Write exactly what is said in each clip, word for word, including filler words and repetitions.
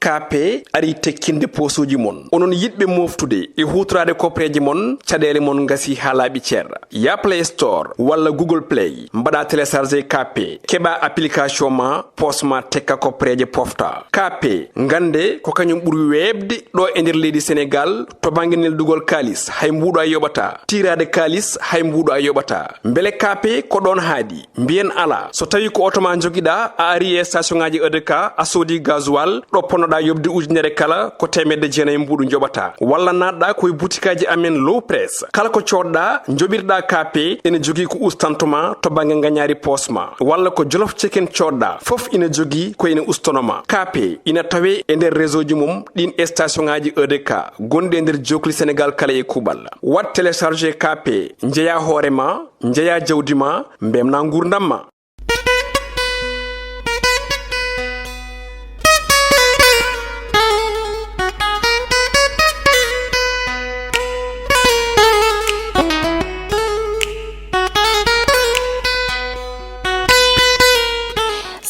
K P ari tekkinde poosuuji mon. Onon yiɗɓe mooftude e huutoraade koppareeje mon, caɗeele mon ngasii haa laaɓi cer. Yah Play Store walla Google Play, mbaɗaa télécharger K P, keɓaa application ma, poos ma tekka koppareeje pofta. K P, ngannde ko kañum ɓuri weeɓde ɗo e nder leydi Senegaal to bannge neldugol kaalis, hay mbuuɗo a yoɓataa. Tiiraade kaalis, hay mbuuɗo a yoɓataa. Mbele K P ko ɗoon haaɗi? Mbiyen alaa. So tawii ko oto ma njogiɗaa, a arii e station ŋaaji E D K, a soodii gasoil, ɗo ponnoɗaa yoɓde ujunere kala, ko teemedde jeenayi mbuuɗu njoɓataa. Walla naatɗaa ko e butikaaji amen Low Press. Kala ko coodɗaa, njoɓirɗaa K P, ene jogii ko ustanto ma to bannge ngañaari poos ma. Walla ko Jolof Chicken coodɗaa, fof ina jogii ko ene ustono ma. K P ina tawee e nder réseau ji mum ɗiin e station ŋaaji E D K gonɗi e nder jookli Senegaal kala e kuuɓal. Waɗ télécharger K P, njeyaa hoore ma, njeyaa jawdi ma, mbemnaa nguurndam ma.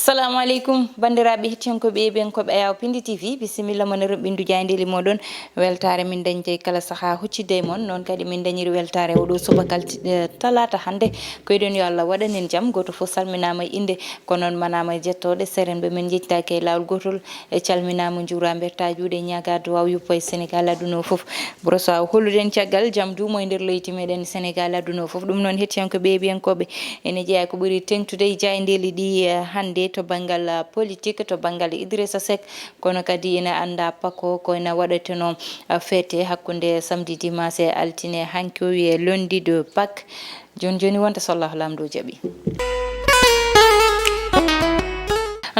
Salamu aleykum, banndiraaɓe hettiyankooɓe e ɓiyankooɓe Ayaw Pindi T V, bisimilla mon e roɓɓindu jaayndeeli mooɗon. Weltaare min dañde kala sahaa huccidde e mon, noon kadi min dañiri weltaare oɗo subakal ti-, eh, talaata hannde. Ko eɗen yo Allah waɗan en jam, gooto fof salminaama e innde, ko noon manaama e jettooɗe, serenɓe men njettitaake e laawol gootol, e calminaama, njuuraama, mbertaa juuɗe, ñaagaa duwaaw yuppo e Senegaal aduna o fof. Boroso aw holluɗen caggal jam duumo e nder leydi meɗen Senegaal aduna o fof. Ɗum noon hettiyankooɓe e ɓiyankooɓe ene jeyaa ko ɓuri teŋtude e jaayndeeli ɗi, eh, hannde to banngal, ah, politique, to banngal Idrissa Seck, kono kadi ina anndaa pako ko ina waɗetenoo, ah, feete hakkunde samedi, dimanche e altine hanki o wiyee lundi de Pâques. Jooni jooni wonta so Allahu Laamɗo jaɓi.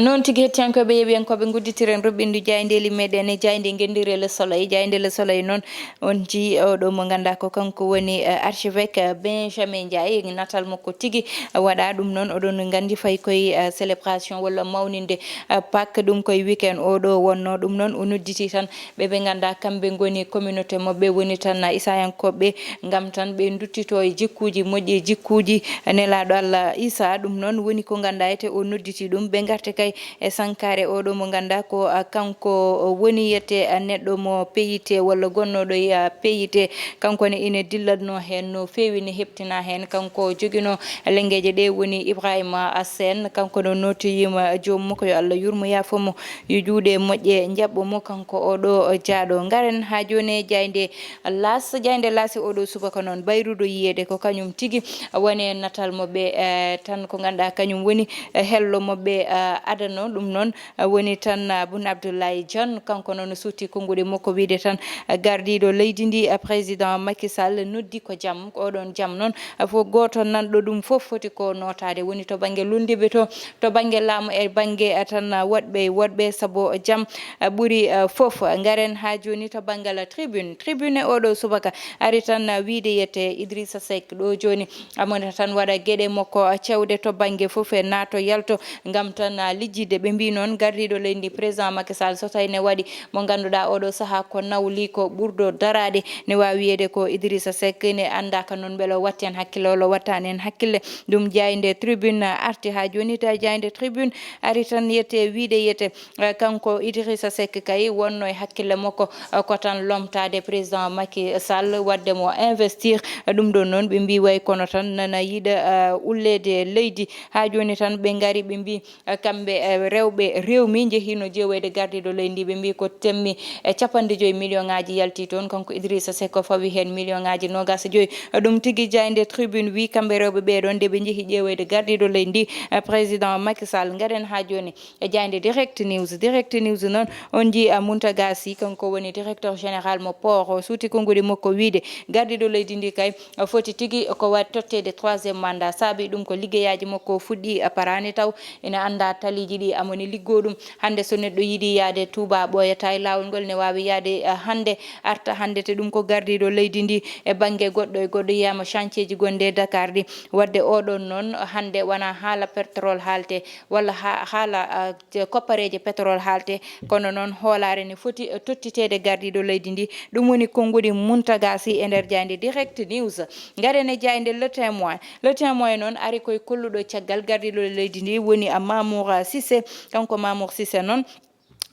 Noon tigi hettiyankooɓe e ɓiyankooɓe ngudditiren roɓɓindu jaayndeeli meɗen e jaaynde ngenndire Le Soleil. Jaaynde Le Soleil noon on njii oɗo mo nganndaa ko kanko woni, eh, archevêque, eh, Benjamin Ndiaye. Natal makko tigi, eh, waɗaa ɗum noon oɗon nganndi fayi koye, eh, célébration walla mawninde, eh, Pâques ɗum koye weekend oɗo wonnoo. Ɗum noon o nodditi tan ɓe ɓe nganndaa kamɓe ngoni communauté maɓɓe woni tan Isayankoɓe ngam tan ɓe nduttito e jikkuuji moƴƴi e jikkuuji Nelaaɗo Allah Isa. Ɗum noon woni ko nganndaa ete o nodditi ɗum. Ɓe ngarte kay e sankaare oɗo mo nganndaa ko, ah, kanko woni yete, ah, neɗɗo mo P I T walla gonnooɗo e, ah, P I T. Kanko ne ina dillatnoo heen no feewi, ne heptinaa heen. Kanko joginoo lenngeeje ɗe woni Ibrahima Seen. Kanko no nootoyiima joom makko yo Allah yurmo yaafo mo. Yo juuɗe moƴƴe njaɓɓo mo kanko oɗo jaaɗo. Ngaren haa jooni e jaaynde Laas. Jaaynde Laas e oɗo subaka noon bayruɗo yiyeede ko kañum tigi woni e natal mo ɓe, eh, tan ko ngannduɗaa kañum woni, eh, hello mo ɓe, eh, adano. Ɗum noon, eh, woni tan, eh, Boun Abdoulaye Dionne. Kanko noon suuti konnguɗi makko wiyde tan, eh, gardiiɗo leydi ndi, eh, président Macky Sall noddi ko jam. Oɗon jam noon, eh, fof gooto nanɗo ɗum fof foti ko nootaade. Woni to bannge lunndiiɓe to, to bannge laamu e bannge, eh, tan, eh, woɗɓe e woɗɓe, sabu jam, eh, ɓuri, eh, fof. Ngaren haa jooni to banngal tribune. Tribune e oɗo subaka ari tan, eh, wiyde yete Idrissa Seck ɗo jooni, amonata tan waɗa geɗe makko, eh, cewɗe to bannge fof e naato yalto ngam tan, eh, lijjidde. Ɓe mbii noon gardiiɗo leydi ndi président Macky Sall so tawi ne waɗi mo ngannduɗaa oɗo sahaa ko nawli ko ɓurɗo daraade, ne waawi wiyeede ko Idrissa Seck, ne anndaaka noon mbele o watti heen hakkille walla o wattaani heen hakkille. Ɗum jaaynde tribune arti haa jooni, ta jaaynde tribune ari tan yete wiyde yete, eh, kanko Idrissa Seck kay wonno e hakkille makko, eh, ko tan lomtaade président Macky Sall, waɗde mo investir. Eh, ɗum ɗoon noon ɓe mbii way kono tan nana yiɗa, eh, ulleede leydi. Haa jooni tan ɓe ngari ɓe mbii, eh, kamɓe, eh, rewɓe rewmi njehiino jeewoyde gardiiɗo leydi ndi, ɓe mbii ko temmi e capanɗe joyi million ŋaaji yalti toon. Kanko Idrissa Seck o fawi heen million ŋaaji noogaas e joyi. Ɗum tigi jaaynde tribune wii kamɓe rewɓe ɓee ɗoon nde ɓe njehi ƴeewoyde gardiiɗo leydi ndi, eh, président Macky Sall. Ngaren haa jooni e jaaynde Direct News. Direct News noon on njii, eh, Mountaga Sy, kanko woni directeur général mo port o, suuti konnguɗi makko wiyde gardiiɗo leydi ndi kay foti tigi ko waɗ totteede troisième mandat. Saabi ɗum ko liggeyaaji makko o fuɗɗii, a paraani taw ina anndaa taliiji ɗi amoni liggoo ɗum. Hannde so neɗɗo yiɗi yahde Touba ɓooyata e laawol ngol ne waawi yahde, eh, hannde, arta hannde, te ɗum ko gardiiɗo leydi ndi e bannge goɗɗo e goɗɗo. Yiyaama chantier ji gonɗi e Dakar ɗi. Waɗde oɗon noon hannde wonaa haala pétrole haalte walla ha-, haala, eh, koppareeje pétrole haalte, kono noon hoolaare ne foti, eh, tottiteede gardiiɗo leydi ndi. Ɗum woni konnguɗi Mountaga Sy e nder jaaynde Direct News. Ngaren e jaaynde Le Témoin. Le Témoin noon ari koye kolluɗo caggal gardiiɗo leydi ndi woni, ah, Mamour Cissé. Kanko Mamour Cissé noon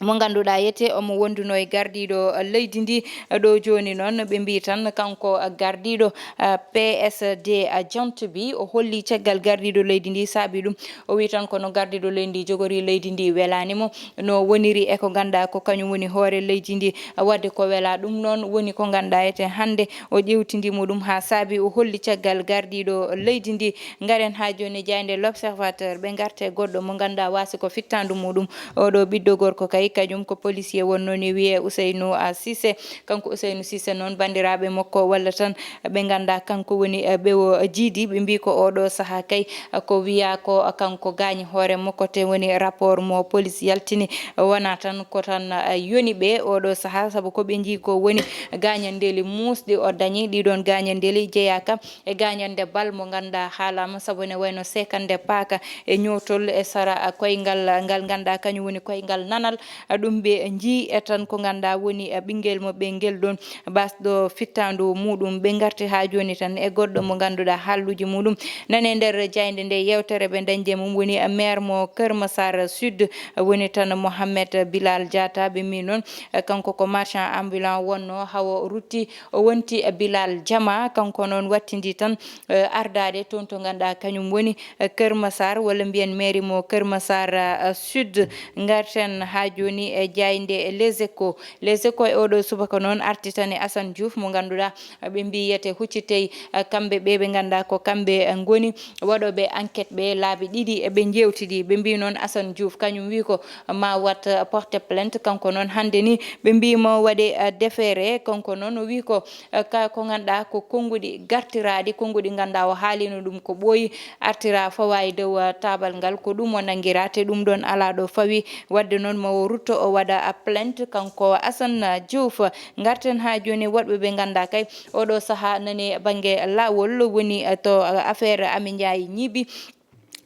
mo ngannduɗaa yete omo wonduno e gardiiɗo leydi ndi. Ɗo jooni noon, ɓe mbii tan kanko gardiiɗo, eh, P S D, eh, Jant bi, o holli caggal gardiiɗo leydi ndi saabi ɗum. O wii tan kono gardiiɗo leydi ndi jogori leydi ndi welaani mo no woniri e ko ngannduɗaa ko kañum woni hoore leydi ndi, wadde ko welaa ɗum noon woni ko ngannduɗaa yete hannde o ƴeewtindi mo ɗum haa saabi o holli caggal gardiiɗo leydi ndi. Ngaren haa jooni e jaaynde L'Observateur, ɓe ngarte goɗɗo mo ngannduɗaa waasi ko fittaandu muɗum. Oɗo ɓiɗɗo gorko kay, kañum ko policier wonnoo ni wiyee Ousseynou, ah, Cissé. Kanko Ousseynou Cissé noon, banndiraaɓe makko walla tan ɓe ngannduɗaa kanko woni, eh, ɓe o jiidi, ɓe mbii ko oɗo sahaa kay, eh, ko wiyaa ko, eh, kanko gaañi hoore makko, te woni rapport mo police yaltini, eh, wonaa tan ko tan, eh, yoni ɓe oɗo sahaa, sabu ko ɓe njii ko woni gaañanndeeli muusɗi o dañi. Ɗiɗon gaañanndeeli jeyaaka e gaañannde bal mo ngannduɗaa haalaama, sabu ne wayno seekannde paaka e ñootol e sara koyngal ngal ngannduɗaa kañum woni koyngal nanal. Ɗum ɓe njii e tan ko ngannduɗaa woni ɓinngel mo ɓe ngel ɗoon basɗo fittaandu muɗum. Ɓe ngarti haa jooni tan e goɗɗo mo ngannduɗaa haalluuji muɗum nane nder jaaynde nde. Yeewtere ɓe dañde mum woni maire mo Kër Massar Sud, woni tan Mohamed Bilal Diatta. Ɓe mbii noon kanko ko marchand ambulant wonno, hawo rutti o wonti Bilal Jama, kanko noon wattindi tan, eh, ardaade toon to ngannduɗaa kañum woni, eh, Kër Massar, walla mbiyen mairie mo Kër Massar, eh, Sud. Ngarten haa jooni e jaaynde Les Échos. Les Échos e oɗo subaka noon arti tan e Assane Diouf mo ngannduɗaa, eh, ɓe mbii yete huccitey, eh, kamɓe ɓe ɓe ngannduɗaa ko kamɓe, eh, ngoni waɗooɓe enquête ɓe laabi ɗiɗi, eh, ɓe njeewtidi. Ɓe mbii noon Assane Diouf kañum wii ko ma wat, eh, porte plainte. Kanko noon hannde ni ɓe mbii mo waɗe, eh, déféré. Kanko noon o wii ko, eh, ka ko ngannduɗaa ko konnguɗi gartiraaɗi, konnguɗi ngannduɗaa o haalino ɗum ko ɓooyi, artira fawa e dow, eh, taabal ngal, ko ɗum o nanngira, te ɗum ɗoon alaa ɗo fawi. Waɗde noon ma o rutto o waɗa, eh, plainte kanko Assane Diouf. Ngarten haa jooni woɗɓe ɓe ngannduɗaa kay oɗo sahaa nani bannge laawol woni, eh, to, eh, affaire Amy Ndiaye Gniby.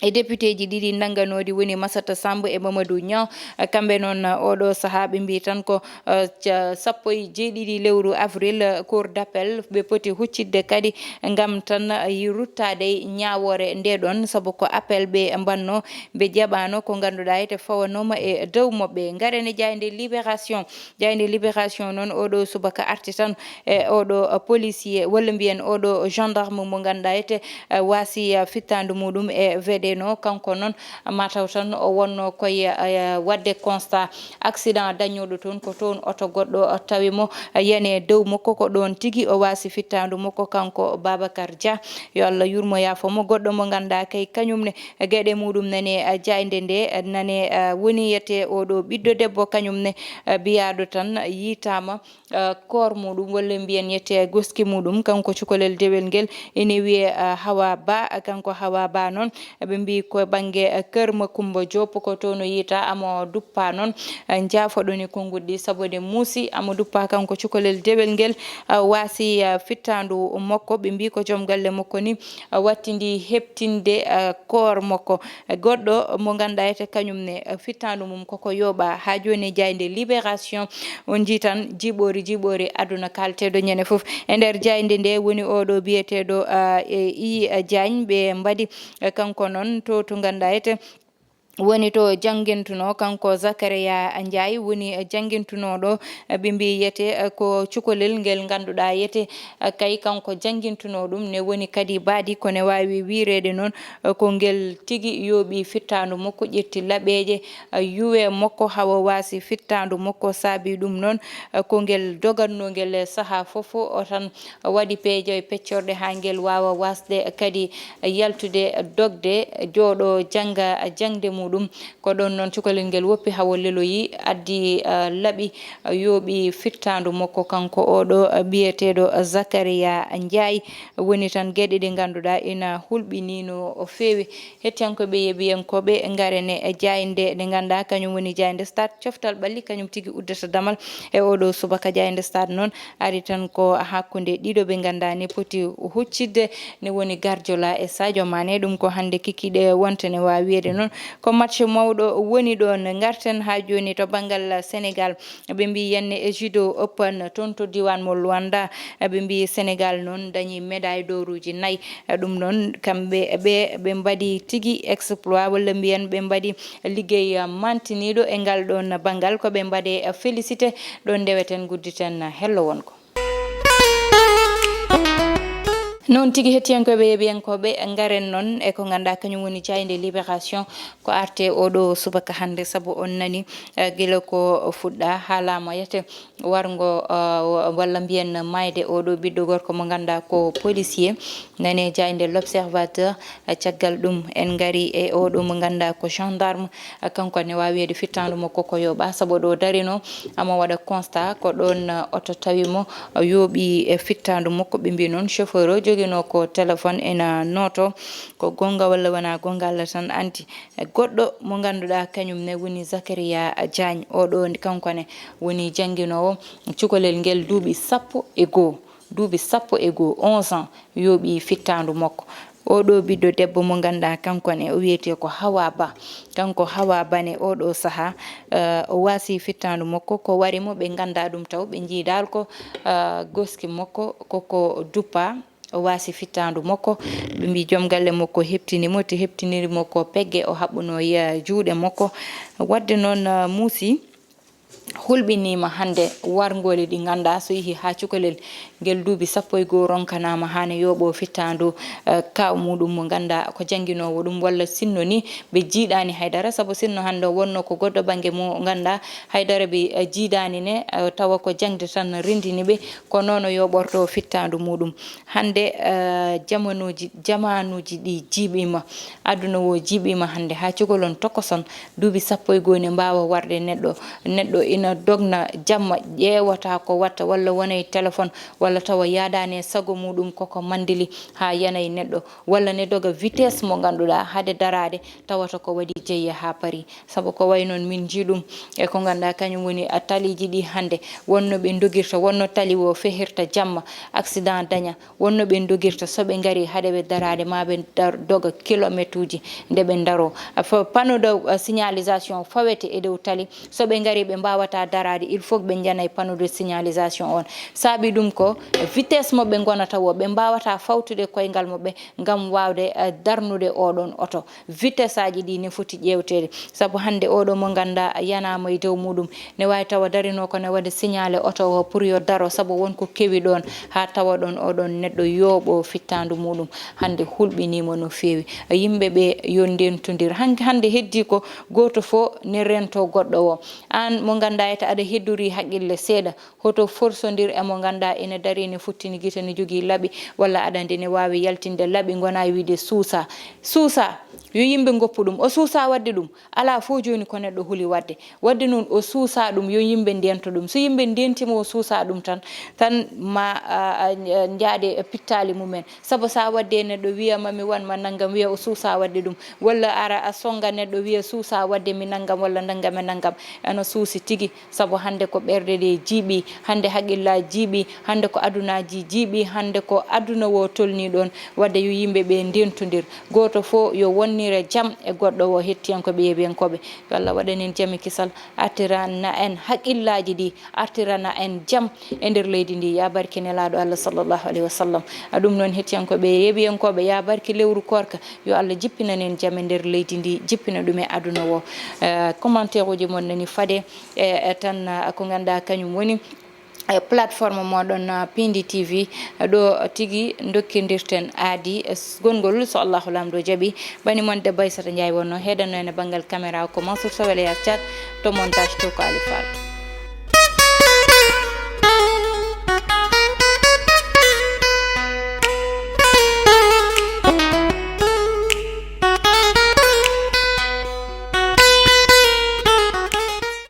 E députéji ɗiɗi nannganooɗi woni Massata Samb e Mamadou Niang. Kamɓe noon, oɗo sahaa ɓe mbii tan ko, eh, ca-, sappo e jeeɗiɗi lewru avril, eh, Cour d'appel ɓe poti huccitde kadi ngam tan, eh, ruttaade e ñaawoore nde ɗoon, sabu ko appel ɓe mbanno, ɓe jaɓaano ko ngannduɗaa ete fawanooma e dow maɓɓe. Ngaren e jaaynde Libération. Jaaynde Libération noon, oɗo subaka arti tan e oɗo policier, walla mbiyen oɗo gendarme mo ngannduɗaa ete, eh, waasi, eh, fittaandu muɗum e vedeno. Kanko noon, mataw tan o wonno koye, eh, waɗde constat accident dañooɗo toon, ko toon oto goɗɗo tawi mo, eh, yani e dow makko, ko ɗoon tigi o waasi fittaandu makko, kanko Babacar Dia. Yo Allah yurmo yaafo mo. Goɗɗo mo ngannduɗaa kay kañum ne geɗe muɗum nane, eh, jaaynde nde, eh, nane, eh, woni yete oɗo ɓiɗɗo debbo kañum ne, eh, biyaaɗo tan yiitaama, eh, koor muɗum, walla mbiyen yete goski muɗum, kanko cukalel dewel ngel ene wiyee, eh, Hawa Ba. Kanko Hawa Ba noon, ɓe mbii ko bannge, eh, Kër Makumba Diop, ko toon o yiita, amo duppa noon, eh, njaafoɗoni konnguɗi ɗi, sabu nde muusi, amo duppa kanko cukalel dewel ngel, eh, waasi, eh, fittaandu makko. Ɓe mbii ko joom galle makko ni, eh, wattindi heɓtinde, eh, koor makko. Eh, goɗɗo mo ngannduɗaa ete kañum ne, eh, fittaandu mum koko yooɓa. Haa jooni e jaaynde Libération, on njii tan jiiɓoori, jiiɓoori aduna kaalteeɗo ñande fof. E nder jaaynde nde woni oɗo biyeteeɗo, eh, e Ii Diagne ɓe mbaɗi, eh, kanko noon to, to ngannduɗaa ete woni to janngintunoo, kanko Zakaria Ndiaye woni, eh, janngintunooɗo, eh, ɓe mbii yete, eh, ko cukalel ngel ngannduɗaa yete, eh, kay kanko janngintunoo ɗum ne woni kadi baadi ko ne waawi wiireede noon, eh, ko ngel tigi yooɓi fittaandu makko, ƴetti laɓeeje, eh, yuwe makko hawa waasi fittaandu makko. Saabi ɗum noon, eh, ko ngel dogatnoo ngel e sahaa fof o tan waɗi peeje e peccorɗe haa ngel waawa waasde kadi yaltude, dogde, jooɗo, jannga jaŋde muɗum. Ko ɗoon noon cukalel ngel woppi hawo leloyi, addi, eh, laɓi, eh, yooɓi fittaandu makko kanko oɗo, eh, biyeteeɗo Zakaria Ndiaye. Woni tan geɗe ɗe ngannduɗaa ina hulɓinii no feewi. Hettiyankooɓe, yeeɓiyankooɓe, ngaren e jaaynde nde ngannduɗaa kañum woni jaaynde Stade. Coftal ɓalli kañum tigi uddata damal e oɗo subaka. Jaaynde Stade noon ari tan ko hakkunde ɗiɗo ɓe ngannduɗaa ne poti huccitde, ne woni Guardiola e Sadio Mané. Ɗum ko hannde kikiiɗe wonta ne waawi wiyeede noon. Ko Match mawɗo woni ɗoon. Ngarten haa jooni to banngal Senegaal. Ɓe mbii yenne e judo open toon to diiwaan mo Luanda. Ɓe mbii Senegaal noon dañii médaille d'oruuji nayi. Ɗum noon, kamɓe ɓe, ɓe mbaɗi tigi exploit, walla mbiyen ɓe mbaɗi liggey mantiniiɗo e ngal ɗoon banngal. Ko ɓe mbaɗee félicité. Ɗoon ndeweten, gudditen hello wonko. Noon tigi, hettiyankooɓe, yeeɓiyankooɓe, ngaren noon e ko ngannduɗaa kañum woni jaaynde Libération. Ko arte oɗo subaka hannde, sabu on nani, eh, gila ko fuɗɗa haalaama yete warngo, eh, walla mbiyen maayde oɗo ɓiɗɗo gorko mo ngannduɗaa ko policier. Nane jaaynde L'Observateur, eh, caggal ɗum en ngari e oɗo mo ngannduɗaa ko gendarme. Kanko ne waawi wiyeede fittaandu makko ko yooɓaa, sabu ɗo darino ama waɗa constat ko ɗoon, uh, oto tawi mo, uh, yooɓi e fittaandu makko. Ɓe mbii noon chauffeur o joginoo ko téléphone ena nooto, ko goonga walla wonaa goonga, Allah tan anndi. E goɗɗo mo ngannduɗaa kañum ne woni Zakaria Diagne, oɗo kanko ne woni jannginoowo cukalel ngel duuɓi sappo e goo. Duuɓi sappo e goo, onze ans, yooɓi fittaandu makko. Oɗo ɓiɗɗo debbo mo ngannduɗaa kanko ne, o wiyetee ko Hawa Ba. Kanko Hawa Ba ne, oɗo sahaa, eh, o waasi fittaandu makko. Ko wari mo, ɓe nganndaa ɗum taw, ɓe njii dal ko, eh, goski makko koko duppa. O waasi fittaandu makko. Ɓe mbii joom galle makko heɓtini mo, te heɓtiniri mo ko pegge o haɓɓunoo e juuɗe makko. Waɗde noon, eh, muusi. Hulɓiniima hannde warngooli ɗi ngannduɗaa so yehii haa cukalel ngel duuɓi sappo e goo ronkanaama haa ne yooɓoo fittaandu, eh, kaaw muuɗum mo ngannduɗaa ko jannginoowo ɗum, walla sinno ni ɓe jiidaani haydara, sabu sinno hannde o wonnoo ko goɗɗo bannge mo ngannduɗaa haydara ɓe, eh, jiidaani ne, eh, tawa ko jaŋde tan renndini ɓe, ko noon o yooɓortoo fittaandu muuɗum. Hannde, eh, jamanuuji, jamaanuuji ɗi jiiɓiima, aduna o jiiɓiima hannde haa cukalon tokoson duuɓi sappo e goo ne mbaawa warde neɗɗo. Neɗɗo ina dogna jamma, ƴeewata ko watta, walla wona e téléphone, walla tawa yaadaani e sago muuɗum koko manndili haa yana e neɗɗo, walla ne doga vitesse mo ngannduɗaa hade daraade tawata ko waɗi jeyi haa paari. Sabu ko wayi noon min njii ɗum e ko ngannduɗaa kañum woni, a, taliiji ɗi hannde. Wonno ɓe ndogirta, wonno tali o fehirta jamma, accident daña, wonno ɓe ndogirta so ɓe ngarii hade ɓe daraade ma ɓe dar-, doga kilometuuji nde ɓe ndaroo. A, fo-, panneau de, a, signalisation fawete e dow tali, so ɓe ngarii ɓe mbaawataa daraade, il faut ɓe njanay panneau de signalisation on. Saabi ɗum ko vitesse mo ɓe ngonata o, ɓe mbaawataa fawtude koyngal maɓɓe ngam waawde, a, darnude oɗon oto. Vitesse aji ɗi ne foti ƴeewteede, sabu hannde oɗo mo ngannduɗaa yanaama e dow muuɗum, ne waawi tawa darinoo ko ne waɗa signalé oto o pour yo daro, sabu won ko kewi ɗoon, haa tawa ɗoon oɗon neɗɗo yooɓoo fittaandu muuɗum. Hannde hulɓiniima no feewi. Yimɓe ɓe yo ndentondir. Han-, hannde heddii ko gooto fof ne rento goɗɗo o. Aan mo ngannduɗaa ete aɗa heddorii haqqille seeɗa, hoto forsondir e mo ngannduɗaa ene darii, ne fottini gite, ne jogii laɓi, walla aɗa anndi ne waawi yaltinde laɓi, ngona e wiyde suusaa. Suusaa, yo yimɓe ngoppu ɗum. O suusaa waɗde ɗum. Alaa fof jooni ko neɗɗo huli waɗde. Waɗde noon o suusaa ɗum, yo yimɓe ndento ɗum. So yimɓe ndentiima o suusaa ɗum tan, tan ma, a, a, a, njaade e pittaali mumen. Sabu so a waɗde neɗɗo wiya ma mi wan ma nanngam, wiya o suusaa waɗde ɗum. Walla ara a sonnga neɗɗo wiya suusaa waɗde mi nanngam walla nanngam e nanngam. Ene suusi tigi. Sabu hannde ko ɓerɗe ɗe jiiɓi, hannde haqqillaaji jiiɓi, hannde ko adunaaji jiiɓi, hannde ko aduna o tolnii ɗoon. Waɗde yo yimɓe ɓe ndentondir, gooto fof yo wonnire jam e goɗɗo o. Hettiyankooɓe, yeeɓiyankooɓe, yo Allah waɗan en jam e kisal, artirana en haqqillaaji ɗi, artirana en jam e nder leydi ndi, yaa barke Nelaaɗo Allah sallallahu alayhi wa sallam. A, ɗum noon, hettiyankooɓe, yeeɓiyankooɓe, yaa barke lewru koorka, yo Allah jippinan en jam e nder leydi ndi, jippina ɗum e aduna o. Eh, commentaire uji mon nani faade, e, e tan, ah, ko ngannduɗaa kañum woni, e, plateforme moɗon, ah, Pindi T V, ɗo tigi ndokkindirten aadi, e, s-, gonngol, so Allahu Laamɗo jaɓi. Bani mon debbo Aissata Ndiaye wonno, heɗanno en e banngal caméra ko Mansour Sow, Elias Thiat, to montage to ko Ali Fall.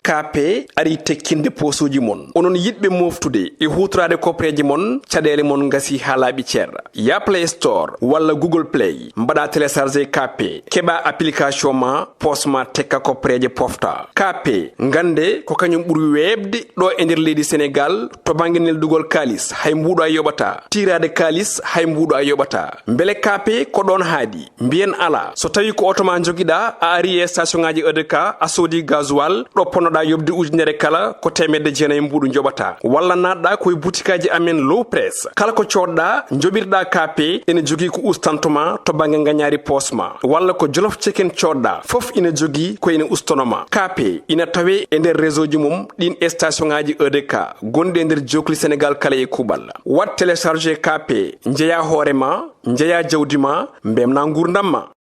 K P ari tekkinde posuuji mon. Onon yiɗɓe moftude e huutoraade koppereeje mon, caɗeele mon ngasi haa laaɓi cer. Ya Play Store walla Google Play, mbaɗa télécharger Kaape, keɓa application ma, poos ma tekka koppereeje pofta. Kaape, ngannde ko kañum ɓuri weeɓde ɗo e nder leydi Senegaal to bannge neldugol kaalis, hay mbuuɗo a yoɓata. Tiiraade kaalis, hay mbuuɗo a yoɓata. Mbele Kaape ko ɗoon haaɗi? Mbiyen alaa. So tawii ko oto ma njogiɗaa, a ari e station ŋaaji E D K, a soodi gasoil, ɗo ponnoɗaa yoɓde ujunere kala, ko teemedde jeenayi mbuuɗu njoɓataa. Walla naatɗaa ko e butikaaji amen Low Press. Kala ko coodɗaa, njoɓirɗaa Kaape, ene jogii ko ustantoma to bannge ngañaari poos ma. Walla ko Jolof Chicken coodɗaa, fof ina jogii ko ene ustonoma. Kaape ina tawee e nder réseau ji mum ɗin e station ŋaaji E D K gonɗi e nder jookli Senegaal kala e kuuɓal. Waɗ télécharger Kaape, njeyaa hoore ma, njeyaa jawdi ma, mbemnaa nguurndam ma.